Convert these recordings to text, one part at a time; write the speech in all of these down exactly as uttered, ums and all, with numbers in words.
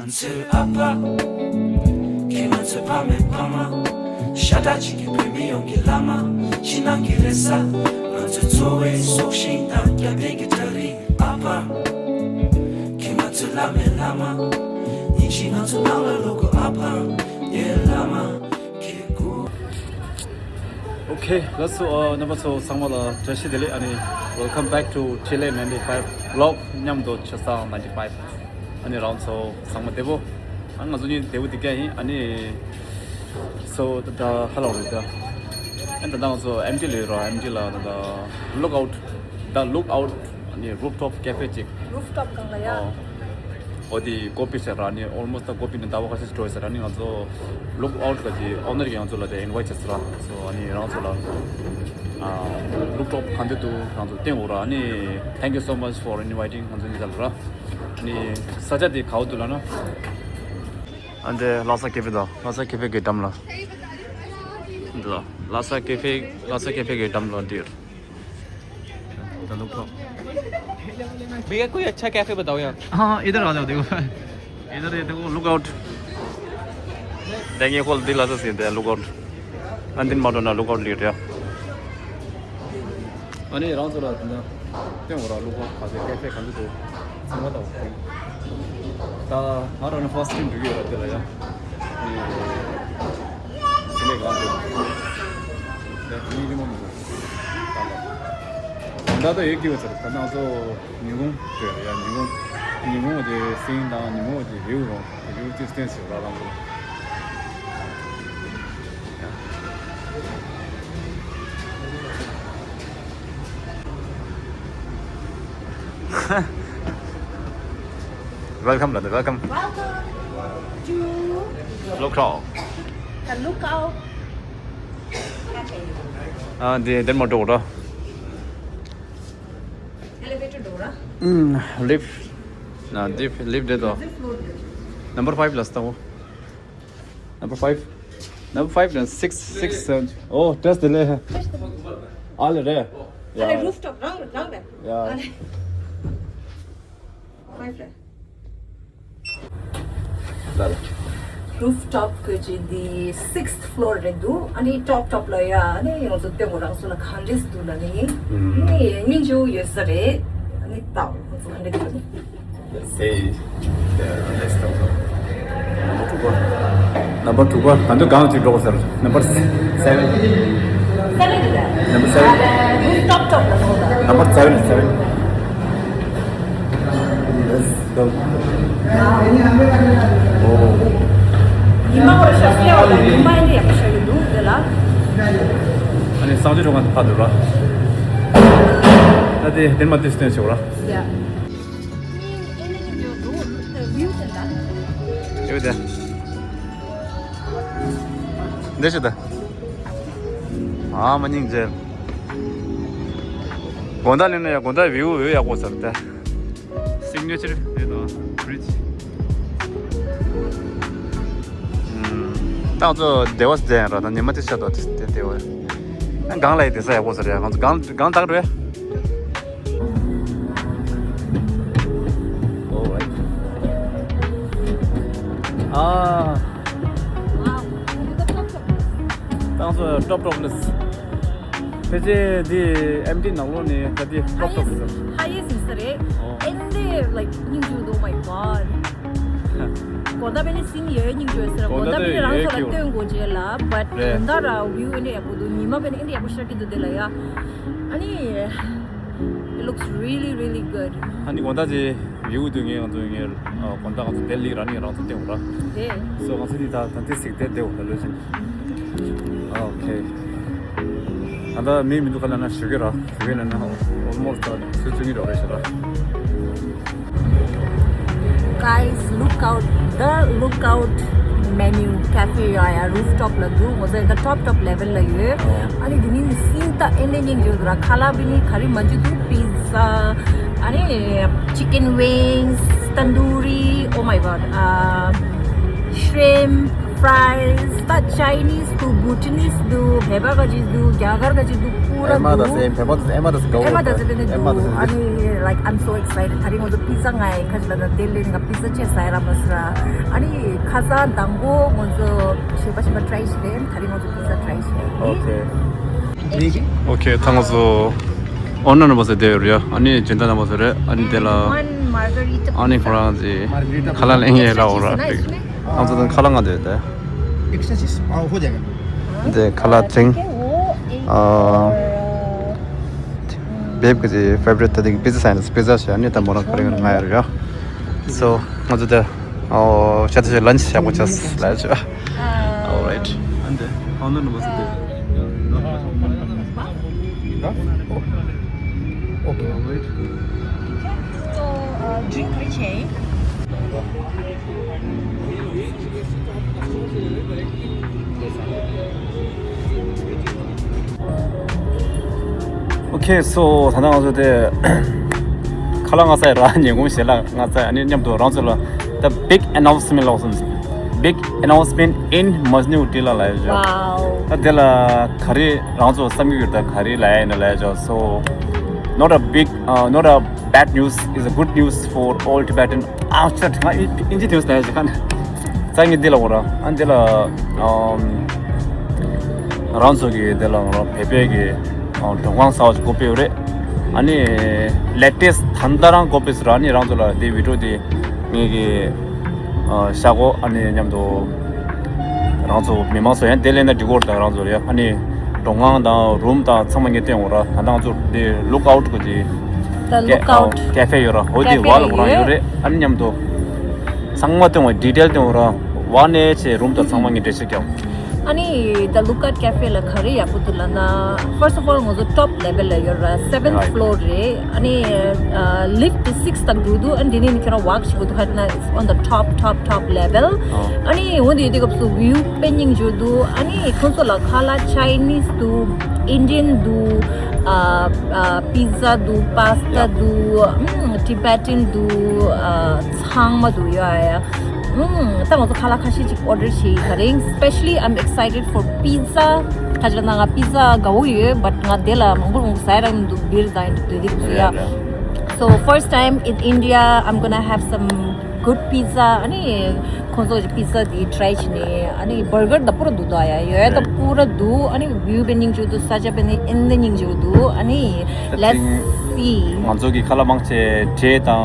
ཚོའི་ཨ་ཕ། ཁྱེད་ང་ཚོའི་ཕ་མའི་ཕ་མ། ཤ་ཁྲག་གཅིག་གི་བོད་མི་ཡོངས་ཀྱི་བླ་མ། ཕྱི་ནང་གི་རེ་ས། ང་ཚོའི་འཚོ་བའི་སྲོག་ཤིང་དང་རྒྱབ་རྟེན་གྱི་གྲ་རིགས་ཨ་ཕ། ཁྱེད་ང་ཚོའི་བླ་མའི་བླ་མ། ཉིན་ཞིག་ང་ཚོ་ནང་ལ་ལོག་དགོས་ཨ་ཕ། ངའི་བླ་མ། ཁྱེད་སྐུ། Okay, let's, uh, རྣམ་པ་ཚོ་ཚང་མ་ལ་བཀྲ་ཤིས་བདེ་ལེགས། ཨ་ནི། Welcome back to Chile ninety-five vlog. མཉམ་དུ་ཆུ་བཟང་ninety-five. ཨ་ནི་རང་ཚོ་ཚང་མ་བདེ་པོ། ཨ་ང་ཚོ་གཉིས་བདེ་པོ་བདེ་རྐྱང་ཡིན། ཨ་ནི། So ད་ཧ་ལམ་རེད་ད། ཨ་ད་ང་ཚོ་ཨེམ་ཊི་ལ་ཡོད་ར། ཨེམ་ཊི་ལ་ད་ད་look out. The look out. ཨ་ནི་rooftop cafe ཅིག Rooftop གང་ལ་ཡ། ཨོ། འོ་དེ་ཀོ་པི་ཟེར་ར། ནི་almost ད་ཀོ་པི་ནི་ཟླ་བ་ཁ་ཤས་འགྲོ་ཡོད་ཟེར་ར། ནི་ང་ཚོ་look out ག་ཅི་ཨོ་ནར་གྱིས་ང་ཚོ་ལ་དེ་invite བྱས་ཟེར་ར། So ཨ་ནི་རང་ཚོ་ལ་ཨ་rooftop ག་འདྲ་འདུག་རང་ཚོ་སྟོན་དགོས་ར། ཨ་ནི། Thank you so much for inviting. ང་ཚོ་གཉིས་ཆ་ལ་ར། ཨ་ནི་ས་ཆ་དེ་ག་བ་འདུག་ལབ་ན། ཨ་འདྲེ་ལྷ་ས་ཀེ་ཧྥེ་དང་། ལྷ་ས་ཀེ་ཧྥེ་གི་འགྲམ་ལ། འདི་ལ་ལྷ་ས་ཀེ་ཧྥེ། ལྷ་ས་ཀེ་ཧྥེ་གི་འགྲམ་ལ་འདིར། भैया, कोई अच्छा कैफे बताओ यहाँ। हाँ, इधर आ जाओ, देखो। इधर ये देखो, लुक आउट। देखिए, खोल दिल आता सीन है, लुक आउट। अंतिम मारो ना, look out Leo. ཨ་ནི་རང་ཚོ་ལ་དེ་འདྲ་སྟོན་དགོས་ར། ལུག་པ་ག་ཚོད་ཀེ་ཧྥེ་ག་འདྲ་འདུག་ཚང་མ་ལྟ་བུ། ད་ང་རང་ནི་first time འགྲོ་གི་ཡོད་ར། དེ་ལ་ཡ། ཨེ། དེ་ལས་གང་འདུག་ད་དེ་ནི་རི་མོ་མི་འདུག་ད་ད་ད་ཡོད་ཀྱི་ཡོད་ཟེར། ད་ང་ཚོ་ཉིན་གུང་འགྲོ་ཡ། ཉིན་གུང་། ཉིན་གུང་དེ་སིང་དང་ཉིན་གུང་དེ་ཡོད་རུང་དེ་ཡོད་དེ་སྟོན་ཟེར་ར་རང་ཚོ། Welcome, brother. Welcome. Welcome to Lookout. The Lookout Cafe. ཨ་འདི་འདིར་མ་འགྲོ་ར། Elevator འགྲོ་ར། ཨུམ། Lift. ན་འདི་lift འདི་དོ། Fifth floor འདི། Number five ལ་སྟོན། Number five. Number five ནས six, six, seven. Oh, test དེ་ལས། ཨ་ལེ་རེད། ཨ་ལེ། Rooftop རང་རང་རེད། ཡ། ཨ་ལེ། Five རེད། ད་ལ། Rooftop གི་ཅི་འདི་sixth floor རེད་འདུག་ཨ་ནི་top top ལ་ཡ། ཨ་ནི་ང་ཚོ་སྟོན་དགོས་རང་ཚོ་ལ་ག་འདྲས་འདུག་ལབ་ནི། ཨུམ། ནི་སྙིང་རྗེ་པོ་ཡོད་ས་རེད། ཨ་ནི་ལྟ་ང་ཚོ་ག་འདྲས་འདུག་ནི། Say, uh, let's talk. Number two པ། Number two པ། ད་འདི་གང་ཅིག་འགྲོ་ཟེར། Number seven. Seven རེད། Number seven. Rooftop top ལ་འགྲོ་ད། Number seven, seven. Let's go. Oh. ཉི་མ་བར་ཤ་སེ་བ་དང་ཉི་མ་ཨེ་འདྲ་ཡག་པོ་ཤར་གྱི་འདུག་དེ་ལ། ཨ་ནི་གསང་སྤྱོད་ཁང་ཕར་འདུག་ར། ད་དེ་དེ་མ་དེ་སྟོན་ཆོག་ར། ཡ། ཡོད་དེ། འདི་ཞིག་ད། ཨ་མ་སྙིང་རྗེ། དགོང་དག་ལེན་ན་ཡ། དགོང་དག་view view ཡག་པོ་ཟེར་ཏེ། Signature རེད་དོ། Bridge། ད་ང་ཚོ་སྡེ་བ་ཟེར་ཡང་ར། ད་ཉི་མ་དེ་ཤར་དོ་དེ་སྡེ་བ། ཨ་སྒང་ལ་ཡི་དེ་ས་ཡག་པོ་ཟེར་ཡ། ང་ཚོ་སྒང་སྒང་དག་རེད། Alright. ཨ། Wow, you got top top. ད་ང་ཚོ་top top ལ། ཕལ་ཆེར་འདི་ཨེམ་ཊི་ནང་ལོགས་ནས་ད་འདི་top top རེད། Highest, highest ཡིན་ས་རེད། ཨོ། And they like སྙིང་རྗེ་པོ། Oh my god. དགོང་དག་བས་ནི་སིང་ཡོད་སྙིང་རྗེ་པོ་ཟེར། དགོང་དག་དགོང་དག་བས་ནི་རང་ཚོ་ལ་སྟོན་དགོས་རྗེས་ལ། But རེད། དགོང་དག་ར་view ཨེ་འདྲ་ཡག་པོ་འདུག་ཉི་མ་བས་ནི་ཨེ་འདྲ་ཡག་པོ་ཤར་གྱི་འདུག་དེ་ལ་ཡ། ཨ་ནི། It looks really, really good. ཨ་ནི་དགོང་དག་ཅིག་view དུ་ངས་ང་ཚོ་ངས་དགོང་དག་ང་ཚོ་དེ་ལི་ར་ནི་རང་ཚོ་སྟོན་དགོས་ར། དེ། So ང་ཚོ་འདི་ད་ད་ལྟའི་ཚིག་དེ་བསྡད་འོ་ད་ལོས་ཤིན། Okay. ད་ལྟ་མི་མི་འདུག་ག་ལབ་ན་ཞུ་གི་ར། ཞུ་གི་ལབ་ན་almost ད་ཚོད་ཚོད་ཀྱི་རོགས་རེད་ཤག་ར། Guys, look out, the Lookout Menu Cafe ཡ་ཡ་rooftop ལ་འདུག་ངོ་ཚ་ད་top top level ལ་ཡོད། ཨ་ནི་འདི་ནི་སིང་ད་ཨེ་ནས་ཉིན་ཡོད་ར། ཁ་ལག་བི་ནི་ག་རི་མ་འཇུ་འདུག pizza, ཨ་ནི་chicken wings, tandoori, oh my god, uh, shrimp fries, ད་Chinese འདུག Bhutanese འདུག་བོད་པ་ག་ཅིག་འདུག་རྒྱ་གར་ག་ཅིག་འདུག་པུ་ར་འདུག་ཨེ་མ་ད་སེ་བོད་པ་ད་སེ་ཨེ་མ་ད་སེ་ག་ཨེ་མ་ད་སེ་དེ་ནི་ཨེ་མ་ད་སེ་འདུག་ཨ་ནི་ Like, I'm so excited. ད་རིང་ང་ཚོ་པི་ཛ་ང་ཡི་ཁ་ཅིག་ལ་ད་དེ་ལས་ང་པི་ཛ་ཅེས་ཟ་ཡ་ར་མ་སུ་ར། ཨ་ནི་ཁ་སང་དང་པོ་ང་ཚོ་ཞེས་པ་ཞེས་པ་ཊ་རའི་ཞིག་རེད། ད་རིང་ང་ཚོ་པི་ཛ་ཊ་རའི་ཞིག་རེད། ཨོ་ཁེ། ཨོ་ཁེ། ད་ང་ཚོ་ཨོ་ནར་རྣམ་པ་ཚོ་བསྡད་ཡོད་རེད་ཡ། ཨ་ནི་སྦྱིན་བདག་རྣམ་པ་ཚོ་རེད། ཨ་ནི་དེ་ལ་ཨ་ནི་ཁོ་རང་ཚོས་ཁ་ལག་ལེན་ཡས་ལ་འོ་ར། ང་ཚོ་ད་ཁ་ལག་ང་དེ་དེ་དེ་ཁ་ལག་ཐེངས་ཨ། བེབ་གི་ཕེ་ཝ་རིཊ་ད་དེ་པི་ཛ་ཟ་ཡིན། པི་ཛ་ཟ་ཡ་ནི་ད་མོ་རང་ཁ་རེ་ང་ཡོད་རེད་ཡ། སོ་ང་ཚོ་དེ་ཨོ་ཤ་དེ་ལན་ཆི་ཞག་པོ་ཆགས་ལ་ཆ། Alright. ཨ་འདི་ཨོ་ནར་རྣམ་པ་ཚོ་དེ། Okay, alright. So, uh, drink, okay. Okay, so ད་ནང་ང་ཚོ་དེ་ཁ་ལག་ང་ཟ་ཡ་ར། ཉིན་གུང་ཞལ་ལག་ང་ཟ་ཡ། ཨ་ནི་མཉམ་དུ་རང་ཚོ་ལ་the big announcement ལོག་སོང་། Big announcement in Masnu Dilla ལ་ཡོད། Wow. ད་དེ་ལ་ག་རེ་རང་ཚོ་བསམ་གྱི་ཡོད། ད་ག་རེ་ལ་ཡ་ཡིན་ན་ལ་ཡ་ཅོ། So, not a big, uh, not a bad news, is a good news for all Tibetan. ཨ་ཅོ། ང་ཨིན་ཇི་དེ་ལ་ཡ་ཅོ་ཁ་ན། ཙང་གི་འདི་ལ་འོ་ར། ཨ་འདི་ལ་ཨམ་རང་ཚོ་གི་འདི་ལ་འོ་ར་བེ་བེ་གི་ཨ་མགྲོན་ཁང་གསར་པ་ཞིག་སྒོ་ཕྱེ་ཡོད་རེད། ཨ་ནི་ལེ་ཊེ་སི་ཊི་ད་ལྟ་རང་སྒོ་ཕྱེས་སོང་ར། ཨ་ནི་རང་ཚོ་ལ་འདི་བི་ཌི་ཡོ་འདི་ངེད་ཀྱི་ཨ་ཤག་གོ། ཨ་ནི་མཉམ་དུ་རང་ཚོ་མི་མང་ཚོ་ཡང་དེ་ལས་ན་འགྲིག་གོ་རེད། ད་རང་ཚོ་རེད། ཨ་ནི་མགྲོན་ཁང་དང་རུམ་དང་ཚང་མ་ངས་སྟོན་འོ་ར། ད་ང་ཚོ་འདི་ལུག་ཨའུ་ཊི་གི་ཅིག The Lookout ཀེ་ཧྥེ་ཡོད་ར། འོ་དེ་ཝ་ལ་འོ་རང་ཡོད་རེད། ཨ་ནི་མཉམ་དུ་ཚང་མ་སྟོན་འོ། ཌི་ཊེལ་སྟོན་འོ་ར། ཝ་ནས་ཆེ་རུམ་དང་ཚང་མ་ངས་འགྲེལ་བཤད་རྒྱབ། ཨ་ནི་The Lookout ཀེ་ཧྥེ་ལ་ག་རེ་ཡག་པོ་འདུག་ལབ་ན། First of all ང་ཚོ་ཊོབ་ལེ་ཝལ་ལ་ཡོད་ར། སེ་བེན་ཐི་ཕི་ལོར་རེད། ཨ་ནི་ལིཕ་ཊི་སིག་སི་དང་འགྲོ་འདུག་ཨ་ནི་དེ་ནས་ཁྱེད་རང་ཝོག་བྱེད་དགོས་འདུག་ཧ་ན། It's on the top, top, top level. ཨ་ནི་འོ་དེ་དེ་སྐབས་སུ་ཝིའུ་དཔེ་སྙིང་རྗེ་འདུག་ཨ་ནི་ཁོང་ཚོ་ལ་ཁ་ལག་ཆའི་ནིས་འདུག་ཨིན་ཌི་ཡན་འདུག་ཨ་ཨ་པི་ཛ་འདུག་པཱ་སི་ཊ་འདུག་ཨམ་ཊི་བེ་ཊན་འདུག་ཨ་ཚང་མ་འདུག་ཡ་ཡ། ཨུམ། ད་ང་ཚོ་ཁ་ལག་ཁ་ཤས་ཅིག་ཨོ་ཌར་བྱས་ཡིན། ད་རིང་especially I'm excited for pizza. ཁ་ཅིག་ལ་ན་ང་པི་ཛ་དགའ་བོ་ཡོད། བཊ་ང་དེ་ལ་མང་པོ་མང་པོ་ཟ་ཡ་རག་མི་འདུག་བི་རི་དང་དེ་དེ་ཚོ་ཡ། So first time in India, I'm gonna have some good pizza. ཨ་ནི་ཁོང་ཚོ་གི་པི་ཛ་དེ་ཊི་རའི་བྱས་ནས། ཨ་ནི་བར་གར་ད་པུ་ར་འདུག་ད་ཡ། ཡོད་ད་པུ་ར་འདུག་ཨ་ནི་ཝིའུ་དཔེ་སྙིང་རྗེ་འདུག་ས་ཆ་དཔེ་ནི་ཨེ་ནི་སྙིང་རྗེ་འདུག་ཨ་ནི་let's see. ང་ཚོ་གི་ཁ་ལག་མང་ཆེ་ཊའི་དང་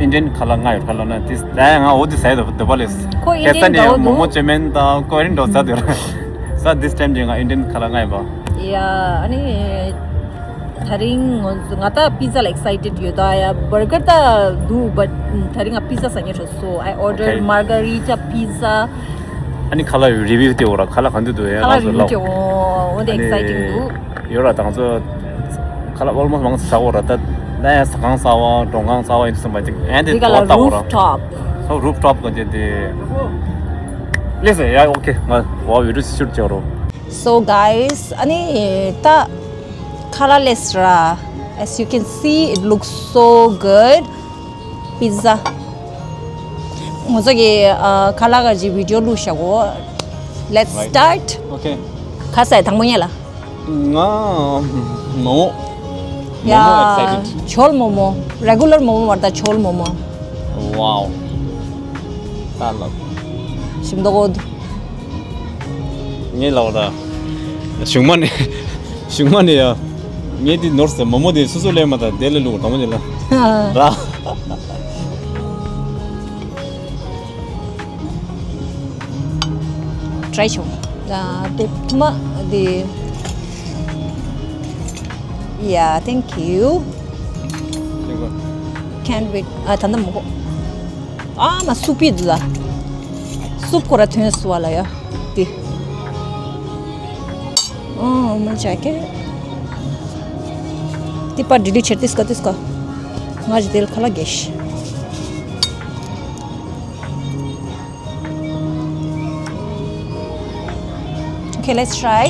ཨིན་ཌི་ཡན་ཁ་ལག་ལྔ་ཡོད། ཁ་ལག་ན་དེ་ད་ཡ་ང་འོ་དེ་ཟ་ཡ་འདོད་པ་ལས། ཁོ་ཨིན་ཌི་ཡན་འདྲ་བོ་འདུག་མོ་མོ་ཅོ་མེན་དང་ཀོ་རི་ཡན་འདྲ་བོ་ཟ་འདོད་ར། ས་this time ཅིག་ང་ཨིན་ཌི་ཡན་ཁ་ལག་ལྔ་ཡོད་པ། ཡ་ཨ་ནི་ད་རིང་ང་ཚོ་ང་ད་པི་ཛ་ལ་ཨེག་སའི་ཊེཌ་ཡོད་ད་ཡ། བར་གར་ད་འདུག་བཊ་ད་རིང་ང་པི་ཛ་ཟ་མཁན་ཆགས་སོང་། I ordered Okay. margarita pizza. ཨ་ནི་ཁ་ལག་རི་བིའུ་དེ་འོ་ར། ཁ་ལག་ག་འདྲ་འདུག་ཡ། ཁ་ལག་རི་བིའུ་དེ་འོ་འོ་དེ་ཨེག་སའི་ཊིང་འདུག་ཡོད་ར། ད་ང་ཚོ་ཁ་ལག་ཨོལ་མོ་སི་མང་ཆེ་ཟ་འོ་ར། ད་ད་ཡ་ཟ་ཁང་གསར་པ་མགྲོན་ཁང་གསར་པ་ཡིན་དུས་ཙམ་པ་ཅིག་ཨེ་འདི་དེ་ག་ལ་ཏོག་ཏག་འོ་ར། རུབ་ཊོབ། སོ་རུབ་ཊོབ་ག་དེ་དེ། ལེས་ཡ། ཨོ་ཁེ། ང་འོ་བི་ཌི་ཡོ་ཤུ་ཊི་བྱེད་རོགས། So guys, ཨ་ནི་ད་ཁ་ལག་ལེས་ར། As you can see, it looks so good. Pizza. ང་ཚོ་གི་ཨ་ཁ་ལག་གི་བི་ཌི་ཡོ་བླུགས་བཞག་གོ། Let's Right. start. Okay. ཁ་ཟས་དང་པོ་ཉལ་ལ། ང་མོ་མོ། མོ་མོ། ཡ། ཨེག་སའི་ཊེཌ། ཇོལ་མོ་མོ། རེ་གུ་ལར་མོ་མོ་མ་རེད་ད། ཇོལ་མོ་མོ། ཝའོ། ད་ལ། ཞིམ་མདོག་གོ། ངས་ལབ་པ་ད། གཞུག་མ་ནས། གཞུག་མ་ནས་ཡ། ངས་འདི་ནོར་ཟེར། མོ་མོ་དེ་སོ་སོ་ལས་མ་ད་དེ་ལས་ལུག་དང་པོ་ཉལ་ལ། ར། ཊ་རའི་བྱུང་། ཨ་དེ་ཐུ་མ་དེ། Yeah, thank you. Can't wait. ཨ་ད་ནི་མོ་གོ། ཨ་མ་སུབ་པི་འདུག་ལ། སུབ་ཁོ་ར་ཐོན་སུ་བ་ལ་ཡ། དེ། ཨ་མ་ཅག་གེ། དེ་པར་ཌི་ལི་ཆེར་ཏིས་ཀ་ཏིས་ཀ། ང་ཞི་དེལ་ཁ་ལ་གེ་ཤི། Okay, let's try.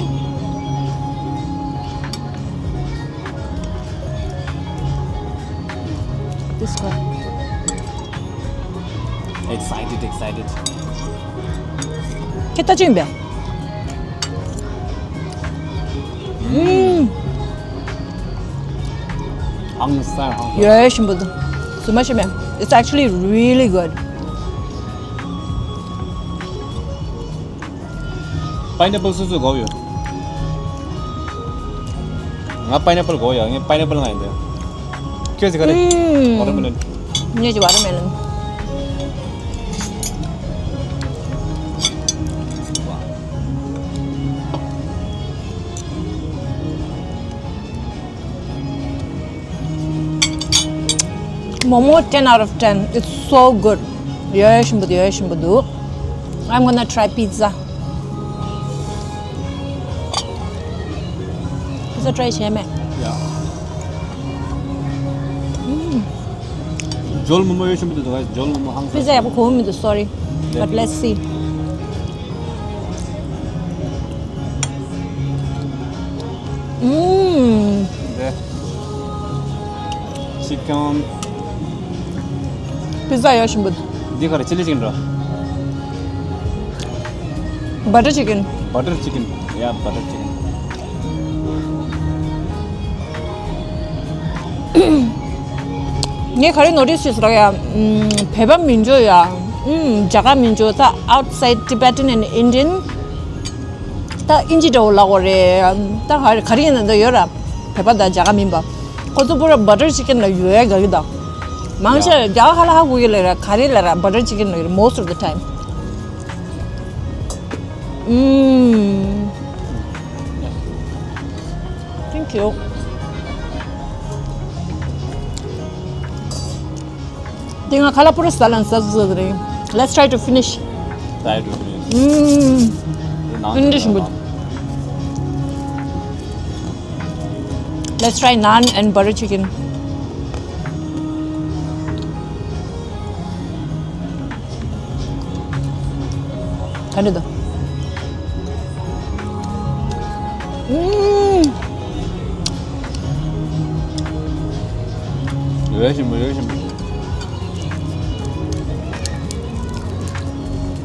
This one. Excited, excited. ཁྱེད་ལྟ་ཅི་ཡིན་པས། ཨུམ། ཧང་སང་ཧང་སང་། ཡོད་ཞིམ་པོ་འདུག་ཟུར་མ་ཞིམ་མེད། It's actually really good. Pineapple སོ་སོ་དགོས་ཡོད། ང་pineapple དགོས་ཡོད། ངས་pineapple ང་ཡིན་དེ། ཁྱོད་ཀྱི་ག་རེ། ཨུམ། Watermelon. ངས་ཀྱི་watermelon. Momo ten out of ten. It's so good. ཡོད་ཞིམ་པོ་འདུག་ཡོད་ཞིམ་པོ་འདུག I'm gonna try pizza. Pizza try བྱས་མེད། ཡ། ཨུམ། ཇོལ་མོ་མོ་ཡོད་ཞིམ་པོ་འདུག་ཇོལ་མོ་མོ་ཧང་སང་། Pizza ཡག་པོ་གོ་མི་འདུག sorry. But let's see. ཨུམ། འདི། chicken. Pizza ཡོད་ཞིམ་པོ། འདི་ག་རེ། chili chicken ར། Butter chicken. Butter chicken. Yeah, butter chicken. ངས་ག་རེ་notice བྱས་སོང་ལབ་ཡ། ཨུམ། བོད་པ་མི་འཇོ་ཡ། ཨུམ། རྒྱ་གར་མི་འཇོ། ད་outside Tibetan and Indian ད་ཨིན་ཇི་འདྲ་བོ་ལབ་དགོས་རེད། ད་ག་རེ་ག་རེ་ཡིན་ན་ད་ཡོད་ར། བོད་པ་དང་རྒྱ་གར་མིན་པ། ཁོ་ཚོ་པུ་ར་butter chicken ལ་ཡོད་ཡ་དགའ་གི་ད། མང་ཆེ་རྒྱ་གར་ཧ་ལ་ཧ་གོ་གི་ལབ་ར། ག་རེ་ལབ་ར། Butter chicken ལབ་ཡོད་ར། Most of the time. ཨུམ། Thank you. དེ་ང་ཁ་ལག་པུ་ར་ཟ་ལན་ཟ་ཟ་ཟ་རེད། Let's try to finish. Try to finish. ཨུམ། དེ་ནང་དེ་འདྲ་ཞིམ་པོ། Let's try naan and butter chicken. ག་འདྲ་འདུག་ཨུམ། ཡོད་ཞིམ་པོ་ཡོད་ཞིམ་པོ།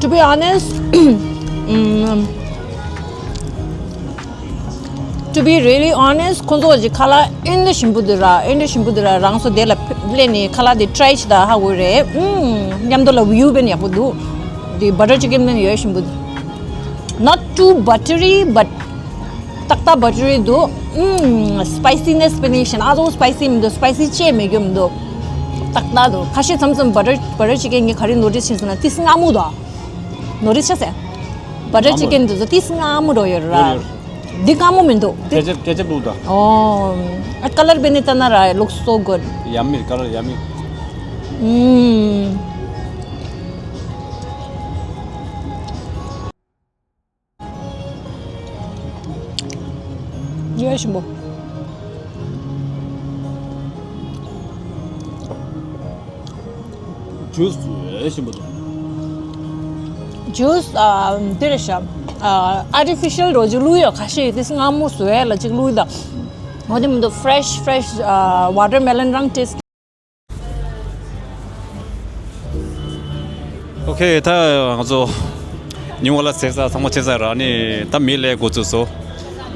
To be honest, ཨུམ། To be really honest, ཁོང་ཚོ་གི་ཁ་ལག་ཨེ་འདྲ་ཞིམ་པོ་འདུག་ར། ཨེ་འདྲ་ཞིམ་པོ་འདུག་ར། རང་ཚོ་དེ་ལ་སླེབས་ནས་ཁ་ལག་དེ་try བྱེད་ད་ཧ་གོ་རེད། ཨུམ། མཉམ་དུ་ལ་view དཔེ་ཡག་པོ་འདུག་དེ་butter chicken དཔེ་ཡོད་ཞིམ་པོ་འདུག Not too buttery, but ཏག་ཏག་buttery འདུག་ཨུམ། spiciness དཔེ་ནི་ཞེ་ན་ཨ་ཙོ་spicy མི་འདུག spicy ཅེས་མེད་རྒྱུ་མི་འདུག་ཏག་ཏག་འདུག་ཁ་ཤས་མཚམས་མཚམས་butter butter chicken ངས་ག་རེ་notice བྱས་སོང་ན་ཏིས་མངར་མོ་འདུག notice བྱས་སོང་། Butter མངར་མོ་chicken འདུག་ཏིས་མངར་མོ་འདྲ་ཡོད་ར། ཡོད་ཡོད། འདི་དཀར་མོ་མི་འདུག་འདི་ketchup ketchup འདུག་ད། ཨོ། ཨ་color དཔེ་ནི་ལྟ་ན་ར། It looks so good. Yummy, color yummy. ཨུམ། ཡོད་ཞིམ་པོ། Juice ཡོད་ཞིམ་པོ་འདུག Juice ཨ་འདི་རེད་ཤག་ཨ་artificial རོ་ཅིག་བླུགས་ཡོད། ཁ་ཤས་ཡོད་དེ་མངར་མོ་བཟོ་ཡས་ལ་ཅིག་བླུགས་ད། འོ་དེ་མི་འདུག fresh fresh ཨ་watermelon རང་taste Okay, ད་ང་ཚོ་ཉིན་མོ་ལ་ཟས་ཚར་ཚང་མ་བྱས་ཚར་ར། ནི་ད་མི་ལས་འགོ་བཙུགས་སོ།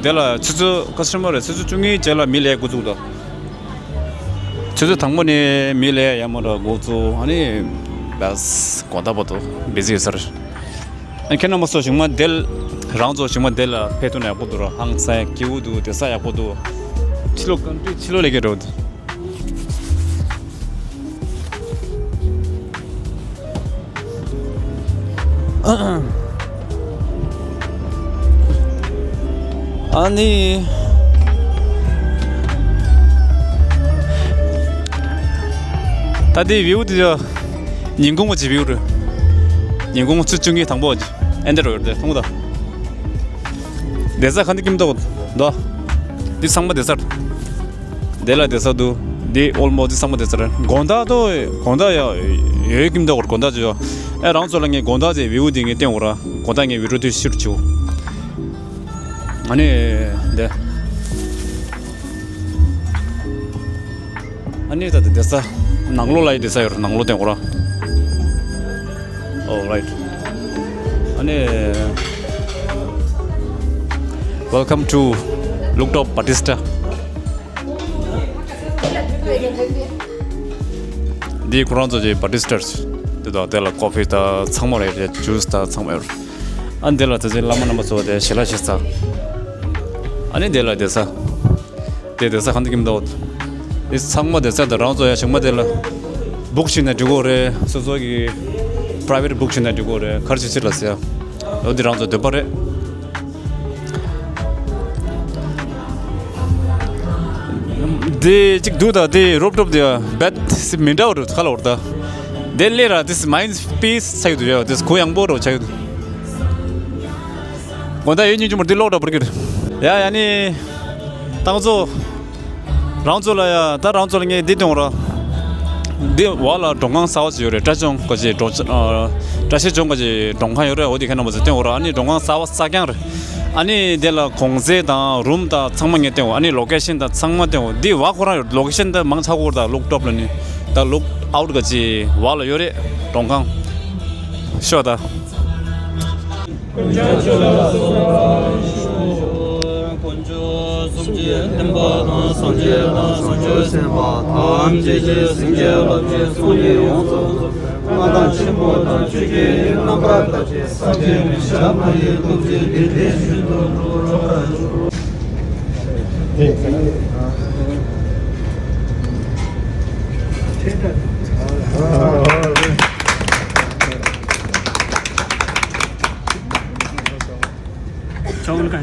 དེ་ལ་ཆུ་ཚོད་ག་ཚོད་རེད། ཆུ་ཚོད་བཅུ་གཉིས་རྗེས་ལ་མི་ལས་འགོ་བཙུགས་དོ། ཆུ་ཚོད་དང་པོ་ནས་མི་ལས་ཡ་མ་ར་འགོ་བཙུགས། ཨ་ནི་བས་དགོང་དག་བར་དུ་བི་ཟི་ཡོད་ས་རེད། ཨ་ཁྱེད་རྣམ་པ་ཚོ་ཞིང་མ་དེ་རང་ཚོ་ཞིང་མ་དེ་ལ་ཕེབས་ཐུབ་ན་ཡག་པོ་འདུག་ར། ཧང་སང་སྐྱིད་པོ་འདུག་དེ་ས་ཡག་པོ་འདུག་ཕྱི་ལོགས་ཀན་ཊི་རི་ཕྱི་ལོགས་ལས་ཀྱི་འགྲོ་འདུག་ཨ་ནི། ད་ལྟའི་བིའུ་དེ་ཉིན་གུང་གི་བིའུ་རེད། ཉིན་གུང་ཆུ་ཚོད་བཅུ་གཉིས་དང་པོ་ཨེ་འདྲ་རེད་དེ་མཐོང་ད། བསྡད་ས་ག་འདི་ཀིམ་ཏོག་འདུག་འདི་ཚང་མ་བསྡད་ས་རེད། དེ་ལ་བསྡད་ས་འདུག་འདི་ཨོལ་མོ་འདི་ཚང་མ་བསྡད་ས་རེད། དགོང་དག་ཏོ་དགོང་དག་ཡ་ཡོད་ཀིམ་ཏོག་དགོང་དག་ཅོ། ཨེ་རང་ཚོ་ལ་ངས་དགོང་དག་ཅེ་བིའུ་འདི་ངས་བསྟན་འོ་ར། དགོང་དག་ངས་བི་ཌིའོ་འདི་ཤུཊ་བྱེད་འོ། ཨ་ནི་འདི། ཨ་ནི་ད་ལྟ་བསྡད་ས། ནང་ལོགས་ལ་ཡི་བསྡད་ས་ཡོད་རེད། ནང་ལོགས་བསྟན་འོ་ར། All right. ཨ་ནི། Welcome to Look Top Batista. འདི་ཁོ་རང་ཚོ་གི་བར་ཊི་སི་ཊར་དེ་དང་དེ་ལ་ཀོ་ཕི་དང་ཚང་མ་རེད། ཇུས་དང་ཚང་མ་ཡོད། ཨ་ནི་དེ་ལ་དེ་ཚོའི་བླ་མ་རྣམ་པ་ཚོ་དེ་ཞལ་ལག་ཞིག་ཟ། ཨ་ནི་དེ་ལ་དེ་ས། དེ་དེ་ས་གང་དུ་ཀིམ་དོ། དེ་ཚང་མ་དེ་ས་དང་རང་ཚོ་ཡ་ཞིག་མ་དེ་ལ། བུག་ཞིག་ན་འགྲིག་གོ་རེད། སོ་སོ་གི་པ་རའི་ཝེ་ཊི་བུག་ཞིག་ན་འགྲིག་གོ་རེད། གར་ཞིག་ཅི་ལ་ཟེར། འོ་དེ་རང་ཚོ་འདོད་པ་རེད། དེ་གཅིག་འདུག་ད། དེ་རོབ་ཊོབ་དེ་བེད་མི་འདྲ་བ་རུ་ཁ་ལ་འོར་ད། དེ་ལས་ར་དེ་མའིན་ཌི་པིས་ཆགས་ཡོད་དུ་ཡོད། དེ་གུ་ཡངས་པོ་རུ་ཆགས་ཡོད་དུ། དགོང་དག་ཡོད་ཉིན་ཅུ་མོར་དེ་ལོག་འདྲ་བར་གྱུར། ཡ་ཡ་ནི། ཏང་ཚོ། རང་ཚོ་ལ་ཡ་ད་རང་ཚོ་ལ་ངས་འདི་གཏོང་ར། འདི་བ་ལ་མགྲོན་ཁང་གསར་བ་ཞིག་ཡོད་རེད། བཀྲ་ཤིས་ལྗོངས་ག་ཅིག་འགྲོ་ཨ། བཀྲ་ཤིས་ལྗོངས་ག་ཅིག་མགྲོན་ཁང་ཡོད་རེད། འོ་དེ་ཁ་ན་མ་ཚོ་སྟོན་འོ་ར། ཨ་ནི་མགྲོན་ཁང་གསར་བ་གསར་རྐྱང་རེད། ཨ་ནི་དེ་ལ་གོང་ཚད་དང་རུམ་དང་ཚང་མ་ངས་སྟོན་འོ། ཨ་ནི་ལོ་ཀེ་ཤན་དང་ཚང་མ་སྟོན་འོ། འདི་བ་ཁོ་རང་ཡོད། ལོ་ཀེ་ཤན་དང་མང་ཆགས་འོ་ར། ད་ལུག་ཊོབ་ལ་ནི་ད་ལུག་ཨའུ་ཊི་ག་ཅིག་བ་ལ་ཡོད་རེད་མགྲོན་ཁང་། ཤོག་ད། དཀོན་མཆོག་གསུམ་གྱི་བསྟན་པ་དང་། སངས་རྒྱས་དང་། བྱང་ཆུབ་སེམས་དཔའ་ཐམས་ཅད་ཀྱི་སེམས་བསྐྱེད་བསླབ་བྱའི་ཚོགས་གཉིས་ཡོངས་སུ་རྫོགས། མངའ་བདག་ཆེན་པོ་དང་ཆོས་ཀྱི་རྣམ་པར་ཐར་པའི་སངས་རྒྱས་མི་ཕྱེད་མ་ཡི་ཐུགས་རྗེས་དེང་འདིར་བཞུགས་སུ་གྲོལ། སུ་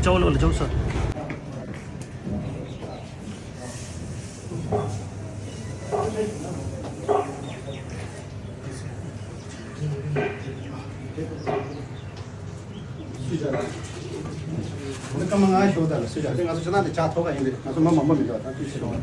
བྱ་ལ། འདི་སྐར་མ་ལྔ་ཤོག་དང་སུ་བྱ། དེ་ང་ཚོ་ཕྱི་ནང་དེ་ཇ་ཐོག་ག་ཡིན་པས། ང་ཚོ་མ་མང་པོ་མི་འདུག་ད་དུས་ཕྱི་རོགས། ད་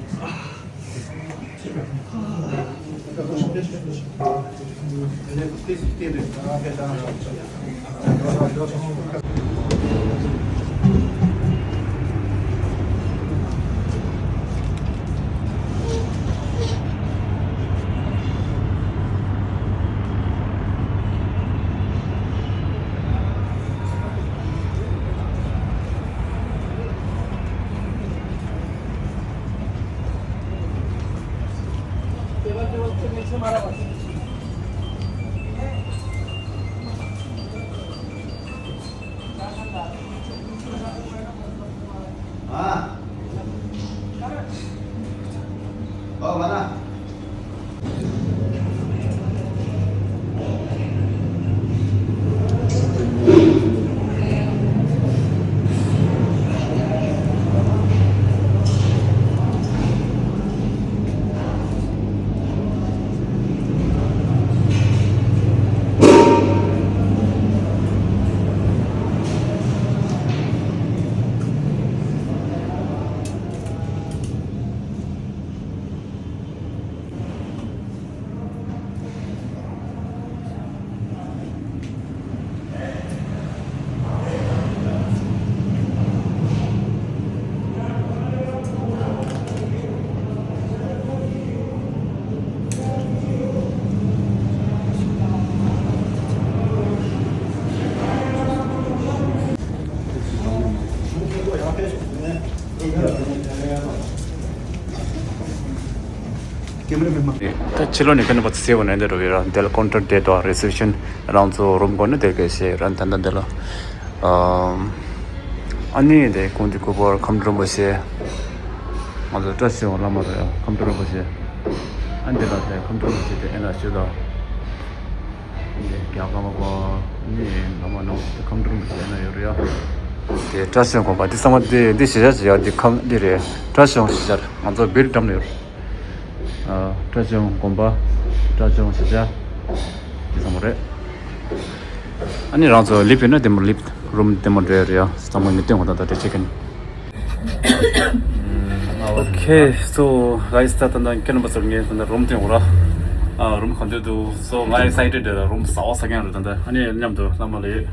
ཕྱི་ལོགས་ནས་ཁྱོན་ནས་ཕར་ཚུར་ཟེར་བ་ནས་འདི་འགྲོ་གི་ར། འདི་ལ་ཀོན་ཊར་དེ་དང་རི་སེབ་ཤན། རང་ཚོ་རུམ་གོ་ནས་དེ་གས་བཤད་ར། ད་ལྟ་འདི་ལ་ཨ་ནི་དེ་ཀུན་གྱི་སྐུ་པར་ཁམས་སྤྲུལ་རིན་པོ་ཆེ། ང་ཚོ་བཀྲ་ཤིས་བླ་མ་རེད། ཁམས་སྤྲུལ་རིན་པོ་ཆེ། ཨ་འདི་ལ་དེ་ཁམས་སྤྲུལ་རིན་པོ་ཆེ་དེ་ཨེ་ན་ཞུ་དང་། འདི་རྒྱ་གར་མ་པ་ནི་ལ་མ་ནང་དེ་ཁམས་སྤྲུལ་རིན་པོ་ཆེ་ཨེ་ན་ཡོད་རེད་ཡ། དེ་བཀྲ་ཤིས་དགོན་པ་འདི་ཚང་མ་འདི་འདི་གཞིས་ཆགས་ཀྱི་ཡ། འདི་ཁམས་འདི་རེད། བཀྲ་ཤིས་གཞིས་ཆགས་རེད། ང་ཚོ་བིར་འགྲམ་ནས་ཡོད། ཨ། བཀྲ་ཤིས་དགོན་པ། བཀྲ་ཤིས་གཞིས་ཆགས། དེ་ཚང་མ་རེད། ཨ་ནི་རང་ཚོ་ལིབ་ཡོད་ན་དེ་མོ་ལིབ། རུམ་དེ་མོ་འདྲ་རེད་ཡ། ཚང་མ་མི་སྟོན་གོ། ད་ད་དེ་ཅེག་ཨིན། ཨོ་ཁེ། སོ་གྷའིས། ད་ད་ད་ཁྱེད་རྣམ་པ་ཚོར་ངས་ད་ད་རུམ་སྟོན་གོ་ར། ཨ། རུམ་ག་འདྲ་འདུག་སོ་ང་ཨེག་སའི་ཊེཌ་རེད། རུམ་གསར་པ་གསར་རྐྱང་རེད། ད་ད་ཨ་ནི་མཉམ་དུ་བླ་མ་ལ་ཡོད།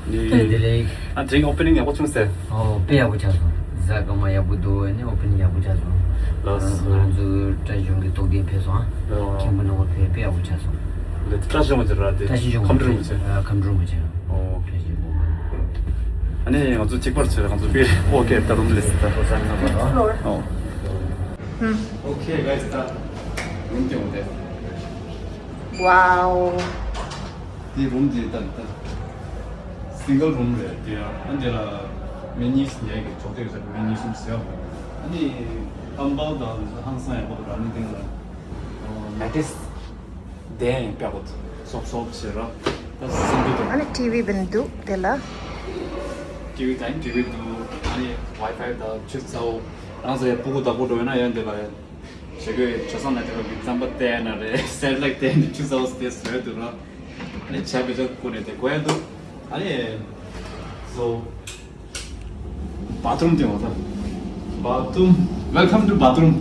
ཨ་ནི། བདེ་ལེགས། ཨ། དེ་རིང་ཨོ་པེ་ནིང་ཡག་པོ་བྱུང་ཟེར། ཨོ་དཔེ་ཡག་པོ་ཆགས་སོང་། གཟའ་སྐར་མ་ཡག་པོ་འདུག་ཨ་ནི་ཨོ་པེ་ནིང་ཡག་པོ་ཆགས་སོང་། ལགས་སོ། ང་རང་ཚོ་བཀྲ་ཤིས་གཞུང་གི་རྟོགས་ལྡན་ཕེབས་སོང་། ཨ། ཨོ། མཁན་པོ་རྣམ་པ་ཕེབས། དཔེ་ཡག་པོ་ཆགས་སོང་། ལགས། བཀྲ་ཤིས་གཞུང་ཆེ་ར་དེ། ཨ། བཀྲ་ཤིས་གཞུང་ཁམས་སྤྲུལ་རིན་པོ་ཆེ། ཨ། ཁམས་སྤྲུལ་རིན་པོ་ཆེ། ཨོ། བཀྲ་ཤིས་གཞུང་། ཨ་ནི་ང་ཚོ་གཅིག་པར་བྱས། ང་ཚོ་དཔེ་ཨོ་ཁེ། ད་རུམ་ལེ་སི་ད། ཨོ། ཨོ་ཁེ་གྷའིས། ད་རུམ་སྟོན་གོ་དེ། Wow. དེ་རུམ་དེ་ད་ད་སིང་གལ་རུམ་རེད་དེ། ཨ་འདི་ལ་མི་གཉིས་ཉལ་གི་ཅོག་ཙེ་ཟེར་མི་གཉིས་གསུམ་ཟེར་བ། ཨ་ནི་ཀམ་བལ་དང་ཧང་སང་ཡག་པོ་འདུག་ཨ་ནི་སྟེང་ལ་མེ་ཏྲེས་དེ་ཡང་དཔེ་ཡག་པོ་འདུག་སོབ་སོབ་བྱས་ར། ད་སིང་གལ་དང་། ཨ་ནི་ཊི་ཝི་བི་འདུག་དེ་ལ། ཊི་ཝི་དང་ཊི་ཝི་འདུག་ཨ་ནི་ཝའི་ཕའི་དང་ཆུ་ཚ་བོ། རང་ཚོ་ཡང་སྤུ་གུ་བདག་པོ་འགྲོ་ཡོད་ན་ཡང་འདི་ལ་ཡང་། ཞེ་གི་ཇོ་སང་ན་དེ་རོ་གི་རྩམ་པ་བལྟས་ན་རེད། སེར་ལེགས་བལྟས་ནས་ཆུ་ཚ་བོ་དེ་བཟོས་འདུག་ར། ཨ་ནི་བྱ་བི་ཇ་ཀུ་ནས་དེ་གོ་ཡ་འདུག་ཨ་ནི་སོ་བཱ་ཐི་རུམ་དེ་འོ་ད། བཱ་ཐི་རུམ། Welcome to bathroom.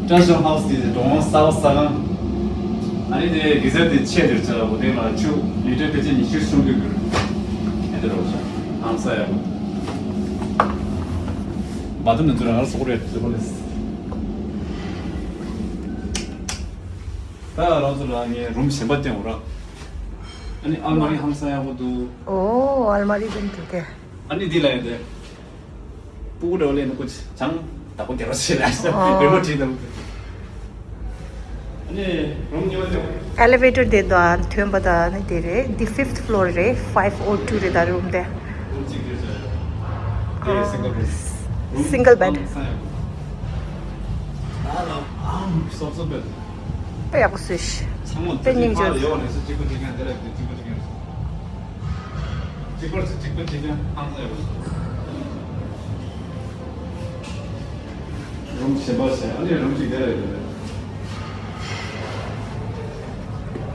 Treasure house དེ་འགྲོ་འོང་ས་བ་ས་གང་། ཨ་ནི་དེ་གི་ཟེར་དེ་ཆེ་དེར་ཆ་ལ་འོ་དེ་ལ་ཆུ་ལི་ཊར་དེ་ཆེ་ཉི་ཤུ་སུམ་ཅུ་གི་རུ། ཨེ་དེ་རོ་ཆ་ཨང་ས་ཡ། བཱ་ཐི་རུམ་ནས་ཚུར་རང་ལ་སོག་རེད་ཟེར་བ་ལས། ད་རང་ཚོ་ལ་ངས་རུམ་གཞན་པ་སྟོན་འོ་ར། ཨ་ནི་ཨལ་མ་རི་ཧང་སང་ཡག་པོ་འདུག་ཨོ་ཨལ་མ་རི་དེ་འདུག་གས། ཨ་ནི་འདི་ལ་ཡོད་དེ། སྤུ་གུ་འདྲ་བོ་ལས་ནི་ཀུ་ཅང་བདག་པོ་རྒྱལ་བ་ཞེས་ལ་ཨོ། རི་མོ་བྲིས་དང་། ཨ་ནི་རུམ་གཉིས་པ་དེ། ཨེ་ལི་ཝེ་ཊར་དེ་དང་ཐོན་པ་དང་ནི་དེ་རེད། འདི་ཕིཕ་ཐི་ཕི་ལོར་རེད། ཕའིབ་ཨོ་ཊུ་རེད། ད་རུམ་དེ། རུམ་གཅིག་དེ་ཟེར། དེ་སིང་གལ་རུམ། སིང་གལ་བེད། ཨམ་སང་ཡག་པོ། ཨ་ལ་ཨམ་སོབ་སོབ་བེད། དཔེ་ཡག་པོ་བཟོས་ཤག་ཚང་མ་དཔེ་སྙིང་རྗེ། ཡོད་ནས་སུ་གཅིག་པ་གཅིག་རྐྱང་དེ་ལ་དེ་གཅིག་པ་གཅིག་རྐྱང་། གཅིག་པར་གཅིག་གཅིག་པར་གཅིག་རྐྱང་ཧང་སང་ཡོད། རུམ་གཞན་པ་བྱས། ཨ་ནི་རུམ་གཅིག་དེ་ལ་ཡོད་རེད།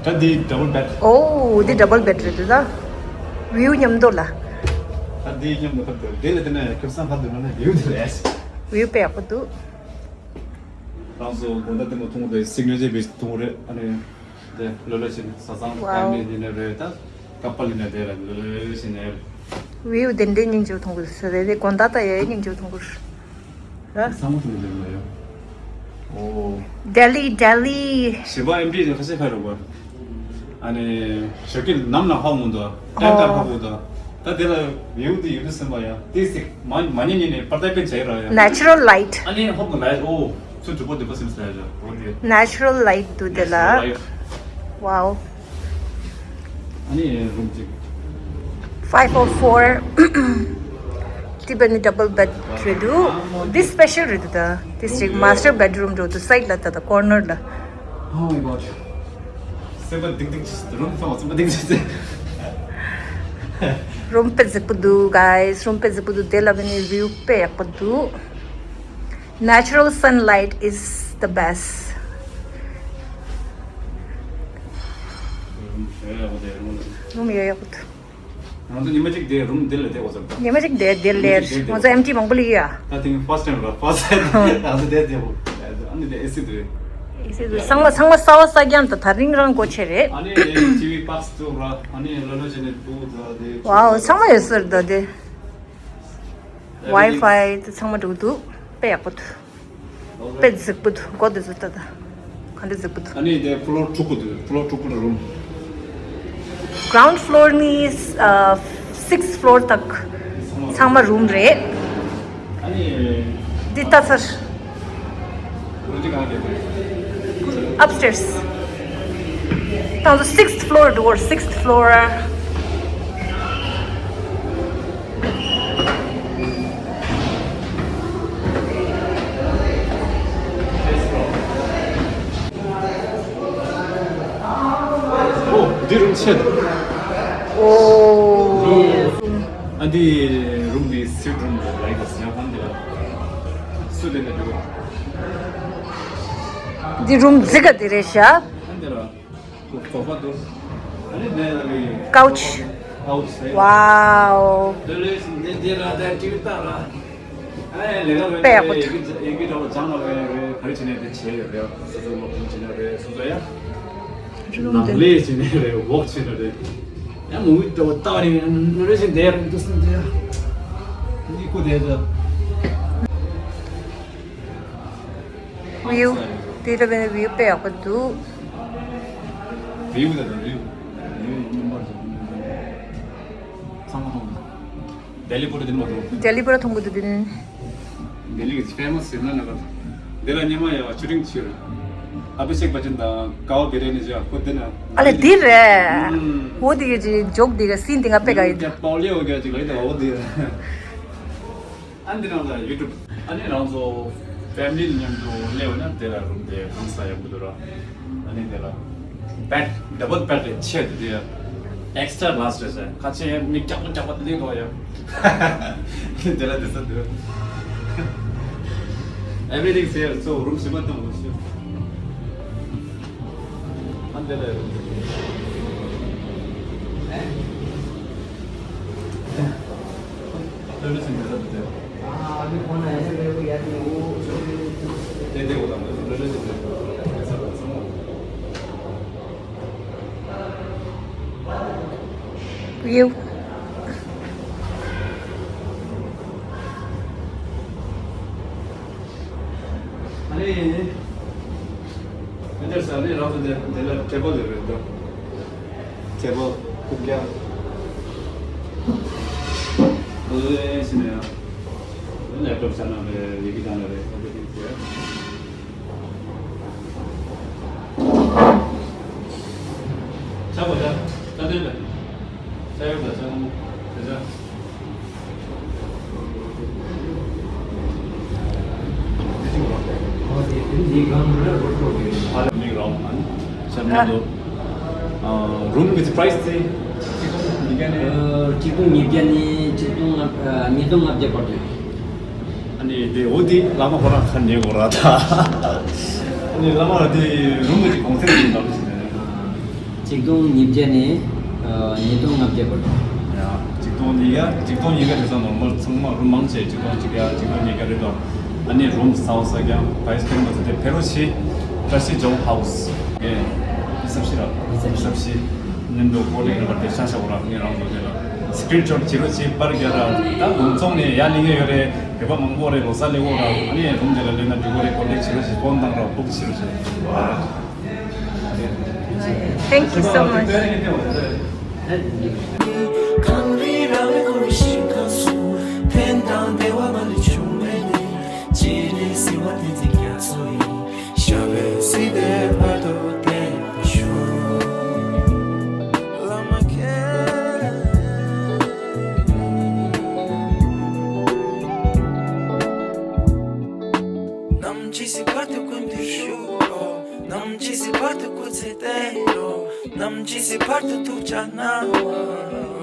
ད་འདི་ཌབ་བལ་བེད། ཨོ་འདི་ཌབ་བལ་བེད་རེད་འདུག་ད། བིའུ་མཉམ་དུ་ལ། ད་འདི་མཉམ་དུ་ཕར་འདུག་དེ་ལ་དེ་ནས་ཁེ་བཟང་ཕར་འདུག་ན་ནི་བིའུ་དེ་རེད། བིའུ་དཔེ་ཡག་པོ་འདུག་རང་ཚོ་དགོང་དག་ལྟད་མོ་མཐོང་གི་རེད། སིག་ནེ་ཅར་བི་ཆི་མཐོང་གི་རེད། ཨ་ནི་དེ་ལོ་ལོ་བྱས་ནས་བཟའ་ཚང་ཕེ་མི་ལི་ཡིན་ན་རེད། ད་ཀ་པལ་ཡིན་ན་དེ་ལ་ལོ་ལོ་བྱས་ནས་རེད། བིའུ་དེ་འདྲའི་སྙིང་རྗེ་པོ་མཐོང་གི་འདུག་ཟེར་རེད། དེ་དགོང་དག་ད་ཡ་ཡ་སྙིང་རྗེ་པོ་མཐོང་གི་རེད། ཚང་མ་མཐོང་གི་འདུག་ལ་ཡ། ཨོ། ལྡི་ལི་ལྡི་ལི། ཞེ་པ་ཨེམ་ཌི་ཁ་ཤས་ཕ་རོ་བ། ཨ་ནི་ཞོགས་ཀྱི་ནམ་ལ་ཧ་མོ་འདུག་ཏན་ཏན་ཧ་མོ་འདུག་ད་དེ་ལ་ཡོད་དེ་ཡོད་དུ་སེམས་པ་ཡ་དེ་སིག་མ་མ་ཉན་ཉན་ནས་པར་ཏའི་པེན་བྱས་ར་ཡ། ནེ་ཅུ་རལ་ལའིཊ། ཨ་ནི་ཧོབ་ལའི་ཨོ་ཚུ་གྲུབ་པོ་འདུག་པ་སེམས་སལ་ཡ་རོ་དེ། ནེ་ཅུ་རལ་ལའིཊ་འདུག་དེ་ལ། ནེ་ཅུ་རལ་ལའིཊ། ཝའོ། ཨ་ནི་རུམ་གཅིག་ཕའིབ་ཨོ་ཕོར། དེ་བས་ནི་ཌབ་བལ་བེད་རེད་འདུག་འདི་སྤེ་ཤལ་རེད་འདུག་ད། དེ་ཅིག་མ་སི་ཊར་བེད་རུམ་འགྲོ་འདུག་སའིཌ་ལ་ད་ད་ཀོར་ནར་ལ། Oh my god. སེམས་པ་སྡིག་སྡིག་བྱེད། རུམ་ཚང་མ་སེམས་པ་སྡིག་སྡིག་བྱེད། རུམ་དཔེ་གཟིགས་པོ་འདུག guys. རུམ་དཔེ་གཟིགས་པོ་འདུག་དེ་ལ་བས་ནི་བིའུ་དཔེ་ཡག་པོ་འདུག Natural sunlight is the best. རུམ་ཡོད་ཡག་པོ་འདུག་ང་ཚོ་ཉི་མ་གཅིག་དེ་རུམ་དེ་ལ་བསྡད་དགོས་ཚར། ཉི་མ་གཅིག་དེ་དེ་ལས་ང་ཚོ་ཨེམ་ཊི་མང་པོ་ལ་ཡོད་ཡ། ད་དེང་ཕར་སི་ཊའིམ་ར་ཕར་སི་ཊའིམ་ང་ཚོ་དེ་བསྡད་དགོས། ཨ་ནི་དེ་ཨེ་སི་དེ་རེད། ཨེ་སི་དེ་ཚང་མ་ཚང་མ་གསར་པ་གསར་རྐྱང་དང་དེ་རིང་རང་སྒོ་ཕྱེ་རེད། ཨ་ནི་ཊི་ཝི་བྷོག་སི་འདུག་ར། ཨ་ནི་ལོ་ལོ་བྱས་ནས་འདུག་ད་དེ། ཝའོ་ཚང་མ་ཡོད་ས་རེད་ད་དེ། ཝའི་ཕའི་དེ་ཚང་མ་འགྲོ་གི་འདུག་དཔེ་ཡག་པོ་འདུག་དཔེ་གཟིགས་པོ་འདུག་སྒོ་དེ་ཚོ་ལྟ་ད། ག་འདྲ་གཟིགས་པོ་འདུག་ཨ་ནི་དེ་ཕི་ལོར་དྲུག་པོ་འདུག་ཕི་ལོར་དྲུག་པོ་ལ་རུམ། གྷི་རའུན་ཌི་ཕི་ལོར་ནས་ཨ་སིགས་ཕི་ལོར་དག་ཚང་མ་རུམ་རེད། ཨ་ནི་འདི་ལྟ་ཚར། རུམ་འདི་གང་རེད། ཨབ་སི་ཊེར་སི། ད་ཚོ་སིགས་ཕི་ལོར་འགྲོ་གི་རེད། སིགས་ཕི་ལོར། ཨོ། འདི་རུམ་ཆེ་འདུག་ཨོ། ཨ་འདི་རུམ་འདི་སུ་ཝིཊ་རུམ་ལ་ཡིན་ཟེར་ཡང་ཧང་འདི་ལ་སུ་ལེན་ན་འགྲོ། འདི་རུམ་རྫིག་ག་འདི་རེད་ཤག་ཧང་འདི་ལ། ཀའུ་ཆི། ཝའོ། དཔེ་ཡག་པོ་འདུག་བིའུ། དེ་འདྲ་བའི་བིའུ་དཔེ་ཡག་པོ་འདུག་བིའུ་དང་བིའུ། བིའུ་ཡིན་པར་བྱ། ཚང་མ་མཐོང་གི། ལྡི་ལི་པུ་ར་དེ་མ་མཐོང་། ལྡི་ལི་པུ་ར་མཐོང་གི་འདུག་དེ་ནི། ལྡི་ལི་གི་ཕེ་མ་སི་ཡིན་ན་ན་ག་ལྡི་ལ་ཉི་མ་ཡ་བ་ཆུ་ཕྲེང་ཆུ་རེད། ཨ་ཕི་ཤེག་བྷ་ཅན་དང་ཀའོ་བི་རི་ཡ་ནི་ཅིག་ཁོ་དེ་ན། ཨ་ལས་འདི་རེད། ཨུམ། འོ་དེ་གི་ཅིག་འཇོག་དེ་གི་སིན་དེ་ང་པེ་ག་ཡིན། ཀྱ་པའོ་ལེའོ་གི་ཅིག་ལ་ཡིན་ད་འོ་དེ། ཨ་འདི་ནང་ལ་ཡུ་ཊུབ། ཨ་ནི་རང་ཚོ་ཕེ་མི་ལི་མཉམ་དུ་སླེབས་ན་དེ་ལ་རུམ་དེ་གང་ས་ཡག་པོ་འདུག་ར། ཨ་ནི་དེ་ལ་བེད་ཌབ་བལ་བེད་རེད་ཆེ་དེ་ཨེག་སི་ཊ་ར་ལཱར་ཇི་རེད་ཟེར། ཁ་ཆེ་མི་རྒྱག་པོ་རྒྱག་པོ་དེ་འདུག་ཡ། དེ་ལ་དེ་ས་འདུག Everything here, so རུམ་ཞིམ་པ་དང་ཞིམ། ཨ་འདི་ལ་རུམ། ཡེའུ། ཨ་ནི། ཨ་ནི་ས་ནི་རང་ཚོ་དེ་དེ་ལ་ཊེ་བལ་ཡོད་རེད་དོ། ཊེ་བལ་རྐུབ་བཀྱག་ཨོ་ལེ་ཞིག་ནས་ཡང་ལེབ་ཊོབ་ས་ན་རེད། ཡི་གེ་དང་ན་རེད། ཨོ་ལེ་ཐིང་ཀ་ཡ། ཆ་བོ་ཆ། ཆ་དེ་ལ། ཆ་ཡོད་ལ་ཆ་མོ། དེ་ཆ། ཨ་ལ་མིག་རོང་ཨན། ཆ་མོ་དོ། ཨ། རུམ་གི་པ་རའི་སི་དེ། གཅིག་སྟོང་ཉིས་བརྒྱ་ནས། ཨ། གཅིག་སྟོང་ཉིས་བརྒྱ་ནས་གཅིག་སྟོང་ལྔ། ཨ། ཉིས་སྟོང་ལྔ་བརྒྱ་བར་དུ་ཡོད། ཨ་ནི་དེ་འོ་དེ་བླ་མ་ཁོ་རང་ཁ་ཉན་དགོས་ར་ད། ཨ་ནི་བླ་མ་ར་དེ་རུམ་གྱི་གོང་ཚད་ཀྱི་འདྲ་པོ་ཞིག་རེད། གཅིག་སྟོང་ཉིས་བརྒྱ་ནས་ཉིས་སྟོང་ལྔ་བརྒྱ་བར་དུ། ཡ། གཅིག་སྟོང་ཉིས་བརྒྱ། གཅིག་སྟོང་ཉིས་བརྒྱ་རེད་ཙང་ནོར་མལ་ཚང་མ་རུམ་མང་ཆེ་གཅིག་སྟོང་གཅིག་བརྒྱ། གཅིག་སྟོང་ཉིས་བརྒྱ་རེད་དོ། ཨ་ནི་རུམ་ཟ་བ་ཟ་རྐྱང་པ་རའི་སི་ཁྱེར་མ་ཚོ་དེ་ཕེ་རོ་ཆི། བཀྲ་ཤིས་ཇོ་ཧའུ་སི། ཨེ། ཨི་སབ་ཤི་ར། ཨི་སབ་ཤི། ཨི་སབ་ཤི། ནིན་དོ་ཀོ་ལེག་ར་བར་དེ་ཤ་ཤ་བོ་ར་ནི་རང་དོ་དེ་ལ། སི་ཀི་རིན་ཤོ་ཊི་བྱེད་རོགས་བྱེད་པར་རྒྱ་ར། ད་དགོང་ཚོང་ནས་ཡར་ལེན་གྱི་ཡོད་རེད། བོད་པ་མང་པོ་རེད། ལོ་གསར་སླེབས་ཡོད་ར། ཨ་ནི་རུམ་དེ་ལ་སླེབས་ན་འགྲིག་གི་རེད། ཀོན་ཊེག་བྱེད་རོགས་བྱེད། ཕོན་བཏང་ར། བུག་བྱེད་རོགས་བྱེད། Thank you so much. གངས་རི་ར་བའི་ཁོར་ཞིང་ཁམས་སུ། ཕན་དང་བདེ་བ་མ་ལུས་འབྱུང་བའི་གནས། སྤྱན་རས་གཟིགས་དབང་བསྟན་འཛིན་རྒྱ་མཚོ་ཡི། ཞབས་པད་སྲིད་མཐའི་བར་དུ་བརྟན་པར་ཤོག་བླ་མ་མཁྱེན། ནམ་འཆི་སའི་བར་དུ་ཀུན་ཏུ་བཞུགས་རོགས། ནམ་འཆི་སའི་བར་དུ་སྐུ་ཚེ་བརྟན་རོགས། ནམ་འཆི་སའི་བར་དུ་ཐུགས་ཅག་གནང་རོགས།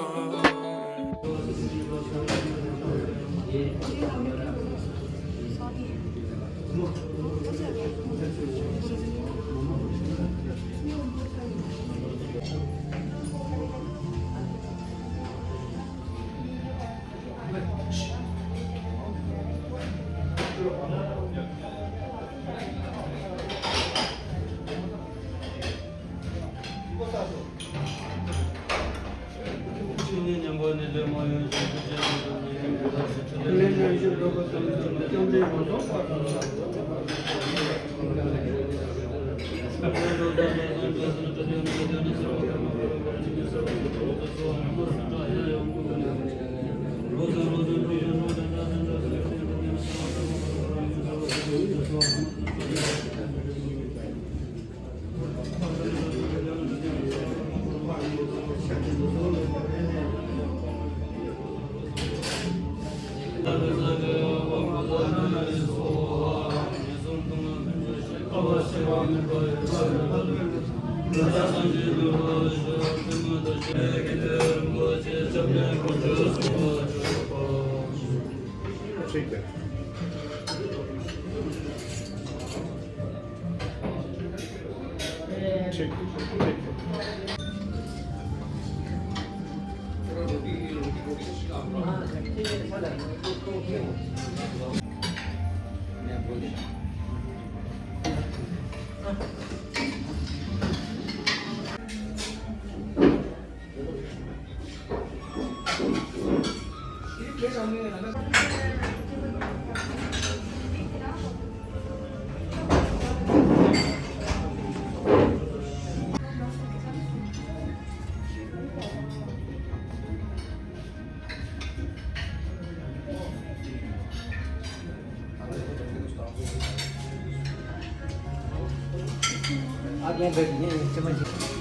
ལན་འདི་ངས་ཅི་མ་ཞིག